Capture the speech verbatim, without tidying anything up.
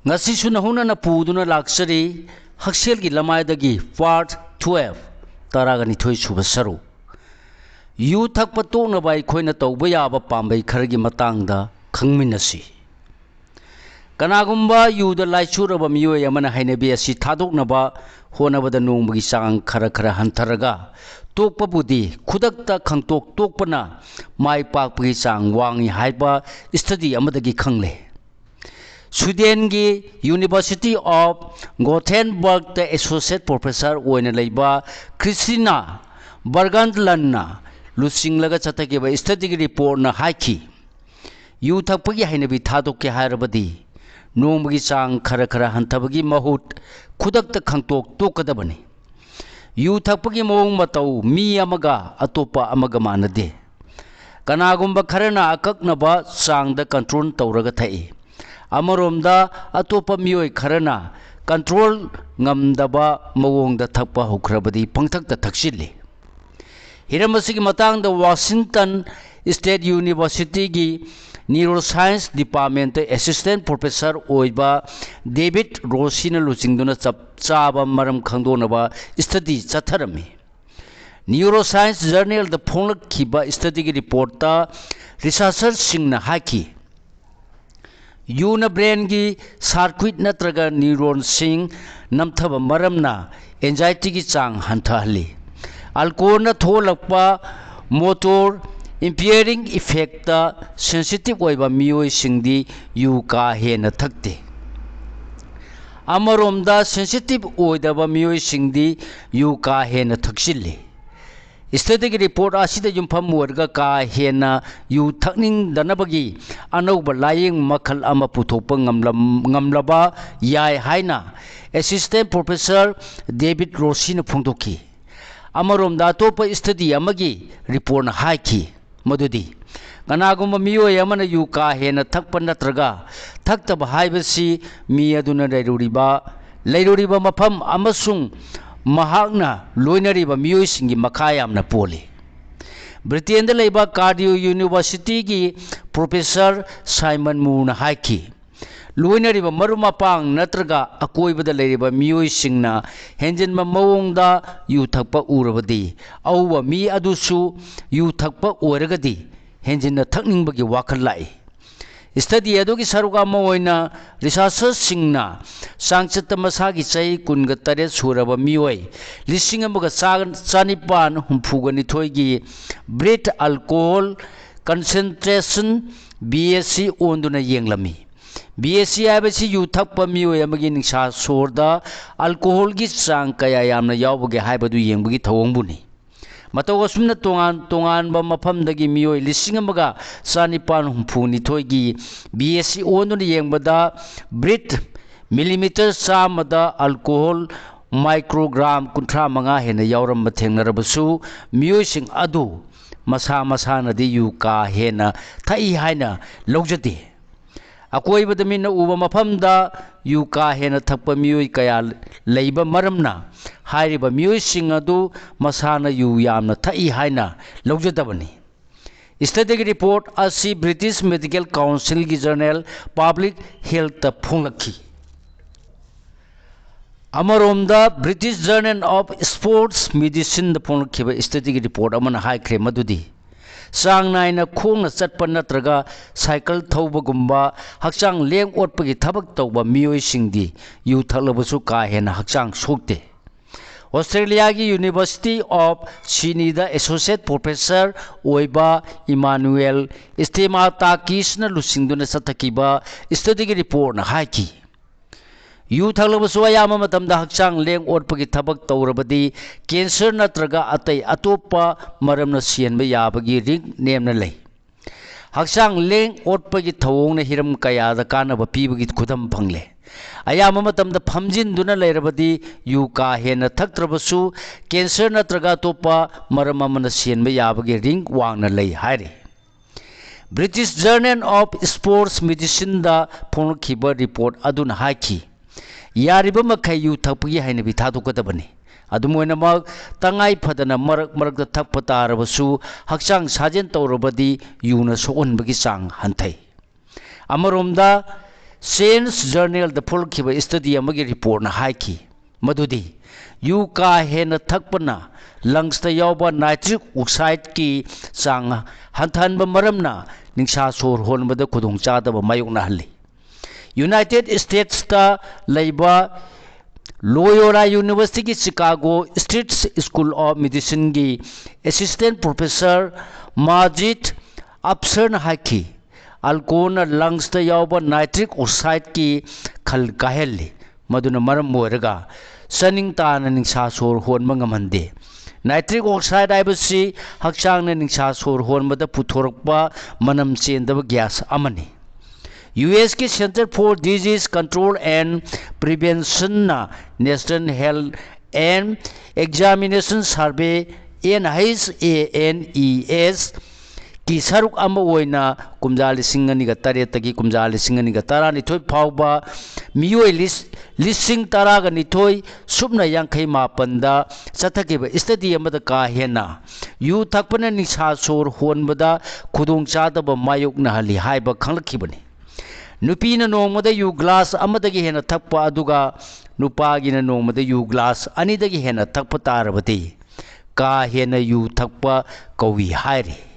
ꯉꯁꯤꯁꯨ ꯅꯧꯍꯧꯅꯅ ꯄꯨꯗꯨꯅ ꯂꯥꯛꯆꯔꯤ ꯍꯛꯁꯦꯜꯒꯤ ꯂꯃꯥꯏꯗꯒꯤ part twelve, ꯇꯔꯥꯒ ꯅꯤꯊꯣꯏ ꯁꯨꯕ ꯁꯔꯨꯛ꯫ ꯌꯨ ꯊꯛꯄ ꯇꯣꯛꯅꯕ ꯑꯩꯈꯣꯏꯅ ꯇꯧꯕ ꯌꯥꯕ ꯄꯥꯝꯕꯩ ꯈꯔꯒꯤ ꯃꯇꯥꯡꯗ ꯈꯪꯃꯤꯟꯅꯁꯤ꯫ ꯀꯅꯥꯒꯨꯝꯕ ꯌꯨꯗ ꯂꯥꯏꯆꯨꯔꯕ ꯃꯤꯑꯣꯏ ꯑꯃꯅ ꯍꯩꯅꯕꯤ ꯑꯁꯤ ꯊꯥꯗꯣꯛꯅꯕ ꯍꯣꯠꯅꯕꯗ ꯅꯣꯡꯃꯒꯤ ꯆꯥꯡ ꯈꯔ ꯈꯔ ꯍꯟꯊꯔꯒ ꯇꯣꯛꯄꯕꯨꯗꯤ ꯈꯨꯗꯛꯇ ꯈꯪꯇꯣꯛ ꯇꯣꯛꯄꯅ ꯃꯥꯏ ꯄꯥꯛꯄꯒꯤ ꯆꯥꯡ ꯋꯥꯡꯏ ꯍꯥꯏꯕ study ꯑꯃꯗꯒꯤ ꯈꯪꯂꯦ꯫ ꯁ꯭ꯋꯤꯗꯦꯟꯒꯤ University of Gothenburgꯇ associate professor ꯑꯣꯏꯅ ꯂꯩꯕ ꯈ꯭ꯔꯤꯁꯇꯤꯅꯥ ꯕꯔꯒꯥꯟꯂꯟꯅ ꯂꯨꯆꯤꯡꯂꯒ ꯆꯠꯊꯈꯤꯕ studyꯒꯤ reportꯅ ꯍꯥꯏꯈꯤ, ꯌꯨ ꯊꯛꯄꯒꯤ ꯍꯩꯅꯕꯤ ꯊꯥꯗꯣꯛꯀꯦ ꯍꯥꯏꯔꯕꯗꯤ ꯅꯣꯡꯃꯒꯤ ꯆꯥꯡ ꯈꯔ ꯈꯔ ꯍꯟꯊꯕꯒꯤ ꯃꯍꯨꯠ ꯈꯨꯗꯛꯇ ꯈꯪꯇꯣꯛ ꯇꯣꯛꯀꯗꯕꯅꯤ꯫ ꯌꯨ ꯊꯛꯄꯒꯤ ꯃꯑꯣꯡ ꯃꯇꯧ ꯃꯤ ꯑꯃꯒ ꯑꯇꯣꯞꯄ ꯑꯃꯒ ꯃꯥꯟꯅꯗꯦ꯫ ꯀꯅꯥꯒꯨꯝꯕ ꯈꯔꯅ ꯑꯀꯛꯅꯕ ꯆꯥꯡꯗ control ꯇꯧꯔꯒ ꯊꯛꯏ꯫ ꯑꯃꯔꯣꯝꯗ ꯑꯇꯣꯞꯄ ꯃꯤꯑꯣꯏ ꯈꯔꯅ control ꯉꯝꯗꯕ ꯃꯑꯣꯡꯗ ꯊꯛꯄ ꯍꯧꯈ꯭ꯔꯕꯗꯤ ꯄꯪꯊꯛꯇ ꯊꯛꯆꯤꯜꯂꯤ꯫ ꯍꯤꯔꯝ ꯑꯁꯤꯒꯤ ꯃꯇꯥꯡꯗ Washington State Universityꯒꯤ Neuroscience Departmentꯇ assistant professor ꯑꯣꯏꯕ ꯗꯦꯕꯤꯠ ꯔꯣꯁꯤꯅ ꯂꯨꯆꯤꯡꯗꯨꯅ ꯆꯞ ꯆꯥꯕ ꯃꯔꯝ ꯈꯪꯗꯣꯛꯅꯕ study ꯆꯠꯊꯔꯝꯃꯤ꯫ Neuroscience journalꯗ ꯐꯣꯡꯂꯛꯈꯤꯕ studyꯒꯤ reportꯇ researcherꯁꯤꯡꯅ ꯍꯥꯏꯈꯤ, ꯌꯨꯅ brainꯒꯤ circuit ꯅꯠꯇ꯭ꯔꯒ neuronꯁꯤꯡ ꯅꯝꯊꯕ ꯃꯔꯝꯅ anxietyꯒꯤ ꯆꯥꯡ ꯍꯟꯊꯍꯜꯂꯤ꯫ Alcoholꯅ ꯊꯣꯛꯍꯜꯂꯛꯄ motor impairing effectꯇ sensitive ꯑꯣꯏꯕ ꯃꯤꯑꯣꯏꯁꯤꯡꯗꯤ ꯌꯨ ꯀꯥ ꯍꯦꯟꯅ ꯊꯛꯇꯦ꯫ ꯑꯃꯔꯣꯝꯗ sensitive ꯑꯣꯏꯗꯕ ꯃꯤꯑꯣꯏꯁꯤꯡꯗꯤ ꯌꯨ ꯀꯥ ꯍꯦꯟꯅ ꯊꯛꯆꯤꯜꯂꯤ꯫ Studyꯒꯤ report ꯑꯁꯤꯗ ꯌꯨꯝꯐꯝ ꯑꯣꯏꯔꯒ ꯀꯥ ꯍꯦꯟꯅ ꯌꯨ ꯊꯛꯅꯤꯡꯗꯅꯕꯒꯤ ꯑꯅꯧꯕ ꯂꯥꯌꯦꯡ ꯃꯈꯜ ꯑꯃ ꯄꯨꯊꯣꯛꯄ ꯉꯝꯂꯝ-, ꯉꯝꯂꯕ ꯌꯥꯏ ꯍꯥꯏꯅ assistant professor ꯗꯦꯕꯤꯠ ꯔꯣꯁꯤꯅ ꯐꯣꯡꯗꯣꯛꯈꯤ꯫ ꯑꯃꯔꯣꯝꯗ ꯑꯇꯣꯞꯄ study ꯑꯃꯒꯤ reportꯅ ꯍꯥꯏꯈꯤ ꯃꯗꯨꯗꯤ ꯀꯅꯥꯒꯨꯝꯕ ꯃꯤꯑꯣꯏ ꯑꯃꯅ ꯌꯨ ꯀꯥ ꯍꯦꯟꯅ ꯊꯛꯄ ꯅꯠꯇ꯭ꯔꯒ ꯊꯛꯇꯕ ꯍꯥꯏꯕꯁꯤ ꯃꯤ ꯑꯗꯨꯅ ꯂꯩꯔꯨꯔꯤꯕ, ꯂꯩꯔꯨꯔꯤꯕ ꯃꯐꯝ ꯑꯃꯁꯨꯡ ꯃꯍꯥꯛꯅ ꯂꯣꯏꯅꯔꯤꯕ ꯃꯤꯑꯣꯏꯁꯤꯡꯒꯤ ꯃꯈꯥ ꯌꯥꯝꯅ ꯄꯣꯜꯂꯤ꯫ ꯕ꯭ꯔꯤꯇꯦꯟꯗ ꯂꯩꯕ Cardiff Universityꯒꯤ professor Simon Mooreꯅ ꯍꯥꯏꯈꯤ, ꯂꯣꯏꯅꯔꯤꯕ ꯃꯔꯨꯞ ꯃꯄꯥꯡ ꯅꯠꯇ꯭ꯔꯒ ꯑꯀꯣꯏꯕꯗ ꯂꯩꯔꯤꯕ ꯃꯤꯑꯣꯏꯁꯤꯡꯅ ꯍꯦꯟꯖꯤꯟꯕ ꯃꯑꯣꯡꯗ ꯌꯨ ꯊꯛꯄ ꯎꯔꯕꯗꯤ, ꯑꯎꯕ ꯃꯤ ꯑꯗꯨꯁꯨ ꯌꯨ ꯊꯛꯄ ꯑꯣꯏꯔꯒꯗꯤ ꯍꯦꯟꯖꯤꯟꯅ ꯊꯛꯅꯤꯡꯕꯒꯤ ꯋꯥꯈꯜ ꯂꯥꯛꯏ꯫ ꯁ꯭ꯇꯗꯤ ꯑꯗꯨꯒꯤ ꯁꯔꯨꯛ ꯑꯃ ꯑꯣꯏꯅ, ꯔꯤꯁꯥꯔꯆꯔꯁꯤꯡꯅ ꯆꯥꯡꯆꯠꯇ ꯃꯁꯥꯒꯤ ꯆꯍꯤ ꯀꯨꯟꯒ ꯇꯔꯦꯠ ꯁꯨꯔꯕ ꯃꯤꯑꯣꯏ ꯂꯤꯁꯤꯡ ꯑꯃꯒ ꯆꯥ-, ꯆꯥꯅꯤꯄꯥꯟ ꯍꯨꯝꯐꯨꯒ ꯅꯤꯊꯣꯏꯒꯤ blood alcohol concentration, B S C, ꯑꯣꯟꯗꯨꯅ ꯌꯦꯡꯂꯝꯃꯤ꯫ ꯕꯤ ꯑꯦꯁ ꯁꯤ ꯍꯥꯏꯕꯁꯤ ꯌꯨ ꯊꯛꯄ ꯃꯤꯑꯣꯏ ꯑꯃꯒꯤ ꯅꯤꯡꯁꯥ ꯁꯣꯔꯗ ꯑꯜꯀꯣꯍꯣꯜꯒꯤ ꯆꯥꯡ ꯀꯌꯥ ꯌꯥꯝꯅ ꯌꯥꯎꯕꯒꯦ ꯍꯥꯏꯕꯗꯨ ꯌꯦꯡꯕꯒꯤ ꯊꯧꯑꯣꯡꯕꯨꯅꯤ꯫ ꯃꯇꯧ ꯑꯁꯨꯝꯅ ꯇꯣꯉꯥꯟ ꯇꯣꯉꯥꯟꯕ ꯃꯐꯝꯗꯒꯤ ꯃꯤꯑꯣꯏ ꯂꯤꯁꯤꯡ ꯑꯃꯒ ꯆꯥꯅꯤꯄꯥꯟ ꯍꯨꯝꯐꯨ ꯅꯤꯊꯣꯏꯒꯤ ꯕꯤ ꯑꯦꯁ ꯁꯤ ꯑꯣꯟꯗꯨꯅ ꯌꯦꯡꯕꯗ, ꯕ꯭ꯂꯗ ꯃꯤꯂꯤꯃꯤꯇꯔ ꯆꯥꯝꯃꯗ ꯑꯜꯀꯣꯍꯣꯜ ꯃꯥꯏꯀ꯭ꯔꯣꯒ꯭ꯔꯥꯝ ꯀꯨꯟꯊ꯭ꯔꯥ ꯃꯉꯥ ꯍꯦꯟꯅ ꯌꯥꯎꯔꯝꯕ ꯊꯦꯡꯅꯔꯕꯁꯨ, ꯃꯤꯑꯣꯏꯁꯤꯡ ꯑꯗꯨ ꯃꯁꯥ ꯃꯁꯥꯅꯗꯤ ꯌꯨ ꯀꯥ ꯍꯦꯟꯅ ꯊꯛꯏ ꯍꯥꯏꯅ ꯂꯧꯖꯗꯦ꯫ ꯑꯀꯣꯏꯕꯗ ꯃꯤꯠꯅ ꯎꯕ ꯃꯐꯝꯗ ꯌꯨ ꯀꯥ ꯍꯦꯟꯅ ꯊꯛꯄ ꯃꯤꯑꯣꯏ ꯀꯌꯥ ꯂꯩꯕ ꯃꯔꯝꯅ, ꯍꯥꯏꯔꯤꯕ ꯃꯤꯑꯣꯏꯁꯤꯡ ꯑꯗꯨ ꯃꯁꯥꯅ ꯌꯨ ꯌꯥꯝꯅ ꯊꯛꯏ ꯍꯥꯏꯅ ꯂꯧꯖꯗꯕꯅꯤ꯫ ꯁ꯭ꯇꯗꯤꯒꯤ ꯔꯤꯄꯣꯔꯠ ꯑꯁꯤ ꯕ꯭ꯔꯤꯇꯤꯁ ꯃꯦꯗꯤꯀꯦꯜ ꯀꯥꯎꯟꯁꯤꯜꯒꯤ ꯖꯔꯅꯦꯜ ꯄꯕ꯭ꯂꯤꯛ ꯍꯦꯜꯠꯇ ꯐꯣꯡꯂꯛꯈꯤ꯫ ꯑꯃꯔꯣꯝꯗ, ꯕ꯭ꯔꯤꯇꯤꯁ ꯖꯔꯅꯦꯜ ꯑꯣꯐ ꯁ꯭ꯄꯣꯔꯠꯁ ꯃꯦꯗꯤꯁꯤꯟꯗ ꯐꯣꯡꯂꯛꯈꯤꯕ ꯁ꯭ꯇꯗꯤꯒꯤ ꯔꯤꯄꯣꯔꯠ ꯑꯃꯅ ꯍꯥꯏꯈ꯭ꯔꯦ ꯃꯗꯨꯗꯤ, ꯆꯥꯡ ꯅꯥꯏꯅ ꯈꯣꯡꯅ ꯆꯠꯄ ꯅꯠꯇ꯭ꯔꯒ ꯁꯥꯏꯀꯜ ꯊꯧꯕꯒꯨꯝꯕ ꯍꯛꯆꯥꯡ ꯂꯦꯡ ꯑꯣꯠꯄꯒꯤ ꯊꯕꯛ ꯇꯧꯕ ꯃꯤꯑꯣꯏꯁꯤꯡꯗꯤ ꯌꯨ ꯊꯛꯂꯕꯁꯨ ꯀꯥ ꯍꯦꯟꯅ ꯍꯛꯆꯥꯡ ꯁꯣꯛꯇꯦ꯫ ꯑꯣꯁꯇ꯭ꯔꯦꯂꯤꯌꯥꯒꯤ ꯌꯨꯅꯤꯚꯔꯁꯤꯇꯤ ꯑꯣꯐ ꯁꯤꯗꯅꯤꯗ ꯑꯦꯁꯣꯁꯤꯌꯦꯠ ꯄ꯭ꯔꯣꯐꯦꯁꯔ ꯑꯣꯏꯕ ꯏꯃꯥꯅꯨꯑꯦꯜ ꯁ꯭ꯇꯦꯃꯥꯇꯥꯀꯤꯁꯅ ꯂꯨꯆꯤꯡꯗꯨꯅ ꯆꯠꯊꯈꯤꯕ ꯁ꯭ꯇꯗꯤꯒꯤ ꯔꯤꯄꯣꯔꯠꯅ ꯍꯥꯏꯈꯤ, ꯌꯨ ꯊꯛꯂꯕꯁꯨ ꯑꯌꯥꯝꯕ ꯃꯇꯝꯗ ꯍꯛꯆꯥꯡ ꯂꯦꯡ ꯑꯣꯠꯄꯒꯤ ꯊꯕꯛ ꯇꯧꯔꯕꯗꯤ ꯀꯦꯟꯁꯔ ꯅꯠꯇ꯭ꯔꯒ ꯑꯇꯩ ꯑꯇꯣꯞꯄ ꯃꯔꯝꯅ ꯁꯤꯍꯟꯕ ꯌꯥꯕꯒꯤ ꯔꯤꯛ ꯅꯦꯝꯅ ꯂꯩ꯫ ꯍꯛꯆꯥꯡ ꯂꯦꯡ ꯑꯣꯠꯄꯒꯤ ꯊꯧꯑꯣꯡꯅ ꯍꯤꯔꯝ ꯀꯌꯥꯗ ꯀꯥꯟꯅꯕ ꯄꯤꯕꯒꯤ ꯈꯨꯗꯝ ꯐꯪꯂꯦ꯫ ꯑꯌꯥꯝꯕ ꯃꯇꯝꯗ ꯐꯝꯖꯤꯟꯗꯨꯅ ꯂꯩꯔꯕꯗꯤ ꯌꯨ ꯀꯥ ꯍꯦꯟꯅ ꯊꯛꯇ꯭ꯔꯕꯁꯨ ꯀꯦꯟꯁꯔ ꯅꯠꯇ꯭ꯔꯒ ꯑꯇꯣꯞꯄ ꯃꯔꯝ ꯑꯃꯅ ꯁꯤꯍꯟꯕ ꯌꯥꯕꯒꯤ ꯔꯤꯛ ꯋꯥꯡꯅ ꯂꯩ ꯍꯥꯏꯔꯤ꯫ ꯕ꯭ꯔꯤꯇꯤꯁ ꯖꯔꯅꯦꯜ ꯑꯣꯐ ꯁ꯭ꯄꯣꯔꯠꯁ ꯃꯦꯗꯤꯁꯤꯟꯗ ꯐꯣꯡꯂꯛꯈꯤꯕ ꯔꯤꯄꯣꯔꯠ ꯑꯗꯨꯅ ꯍꯥꯏꯈꯤ, ꯌꯥꯔꯤꯕ ꯃꯈꯩ ꯌꯨ ꯊꯛꯄꯒꯤ ꯍꯩꯅꯕꯤ ꯊꯥꯗꯣꯛꯀꯗꯕꯅꯤ꯫ ꯑꯗꯨꯝ ꯑꯣꯏꯅꯃꯛ, ꯇꯉꯥꯏ ꯐꯗꯅ ꯃꯔꯛ ꯃꯔꯛꯇ ꯊꯛꯄ ꯇꯥꯔꯕꯁꯨ, ꯍꯛꯆꯥꯡ ꯁꯥꯖꯦꯜ ꯇꯧꯔꯕꯗꯤ ꯌꯨꯅ ꯁꯣꯛꯍꯟꯕꯒꯤ ꯆꯥꯡ ꯍꯟꯊꯩ꯫ ꯑꯃꯔꯣꯝꯗ, ꯁꯥꯏꯟꯁ ꯖꯔꯅꯦꯜꯗ ꯐꯣꯡꯂꯛꯈꯤꯕ ꯁ꯭ꯇꯗꯤ ꯑꯃꯒꯤ ꯔꯤꯄꯣꯔꯠꯅ ꯍꯥꯏꯈꯤ ꯃꯗꯨꯗꯤ ꯌꯨ ꯀꯥ ꯍꯦꯟꯅ ꯊꯛꯄꯅ ꯂꯪꯁꯇ ꯌꯥꯎꯕ ꯅꯥꯏꯇ꯭ꯔꯤꯛ ꯑꯣꯛꯁꯥꯏꯗꯀꯤ ꯆꯥꯡ ꯍꯟꯊꯍꯟꯕ ꯃꯔꯝꯅ ꯅꯤꯡꯁꯥ ꯁꯣꯔ ꯍꯣꯟꯕꯗ ꯈꯨꯗꯣꯡꯆꯥꯗꯕ ꯃꯥꯌꯣꯛꯅꯍꯜꯂꯤ꯫ ꯌꯨꯅꯥꯏꯇꯦꯗ ꯁ꯭ꯇꯦꯠꯁꯇ ꯂꯩꯕ ꯂꯣꯌꯣꯂꯥ ꯌꯨꯅꯤꯚꯔꯁꯤꯇꯤꯒꯤ ꯆꯤꯀꯥꯒꯣ ꯁ꯭ꯇ꯭ꯔꯤꯠ ꯁ꯭ꯀꯨꯜ ꯑꯣꯐ ꯃꯦꯗꯤꯁꯤꯟꯒꯤ ꯑꯦꯁꯤꯁꯇꯦꯟ ꯄ꯭ꯔꯣꯐꯦꯁꯔ ꯃꯥꯖꯤꯗ ꯑꯞꯁꯔꯅ ꯍꯥꯏꯈꯤ, ꯑꯜꯀꯣꯍꯣꯜꯅ ꯂꯪꯁꯇ ꯌꯥꯎꯕ ꯅꯥꯏꯇ꯭ꯔꯤꯛ ꯑꯣꯛꯁꯥꯏꯗꯀꯤ ꯈꯜ ꯀꯥꯏꯍꯜꯂꯤ, ꯃꯗꯨꯅ ꯃꯔꯝ ꯑꯣꯏꯔꯒ ꯆꯥꯅꯤꯡ ꯇꯥꯅ ꯅꯤꯡꯁꯥ ꯁꯣꯔ ꯍꯣꯟꯕ ꯉꯝꯍꯟꯗꯦ꯫ ꯅꯥꯏꯇ꯭ꯔꯤꯛ ꯑꯣꯛꯁꯥꯏꯗ ꯍꯥꯏꯕꯁꯤ ꯍꯛꯆꯥꯡꯅ ꯅꯤꯡꯁꯥ ꯁꯣꯔ ꯍꯣꯟꯕꯗ ꯄꯨꯊꯣꯔꯛꯄ ꯃꯅꯝ ꯆꯦꯟꯗꯕ ꯒ꯭ꯌꯥꯁ ꯑꯃꯅꯤ꯫ ꯌꯨ ꯑꯦꯁꯀꯤ Center for Disease Control and Preventionꯅ National Health and Examination Survey, N H A N E S, ꯀꯤ ꯁꯔꯨꯛ ꯑꯃ ꯑꯣꯏꯅ ꯀꯨꯝꯖꯥ ꯂꯤꯁꯤꯡ ꯑꯅꯤꯒ ꯇꯔꯦꯠꯇꯒꯤ ꯀꯨꯝꯖꯥ ꯂꯤꯁꯤꯡ ꯑꯅꯤꯒ ꯇꯔꯥꯅꯤꯊꯣꯏ ꯐꯥꯎꯕ ꯃꯤꯑꯣꯏ ꯂꯤꯁ-, ꯂꯤꯁꯤꯡ ꯇꯔꯥꯒ ꯅꯤꯊꯣꯏ ꯁꯨꯞꯅ ꯌꯥꯡꯈꯩ ꯃꯥꯄꯟꯗ ꯆꯠꯊꯈꯤꯕ ꯁ꯭ꯇꯗꯤ ꯑꯃꯗ ꯀꯥ ꯍꯦꯟꯅ ꯌꯨ ꯊꯛꯄꯅ ꯅꯤꯡꯁꯥ ꯁꯣꯔ ꯍꯣꯟꯕꯗ ꯈꯨꯗꯣꯡꯆꯥꯗꯕ ꯃꯥꯌꯣꯛꯅꯍꯜꯂꯤ ꯍꯥꯏꯕ ꯈꯪꯂꯛꯈꯤꯕꯅꯤ꯫ ꯅꯨꯄꯤꯅ ꯅꯣꯡꯃꯗ ꯌꯨ ꯒ꯭ꯂꯥꯁ ꯑꯃꯗꯒꯤ ꯍꯦꯟꯅ ꯊꯛꯄ ꯑꯗꯨꯒ ꯅꯨꯄꯥꯒꯤꯅ ꯅꯣꯡꯃꯗ ꯌꯨ ꯒ꯭ꯂꯥꯁ ꯑꯅꯤꯗꯒꯤ ꯍꯦꯟꯅ ꯊꯛꯄ ꯇꯥꯔꯕꯗꯤ ꯀꯥ ꯍꯦꯟꯅ ꯌꯨ ꯊꯛꯄ ꯀꯧꯏ ꯍꯥꯏꯔꯤ꯫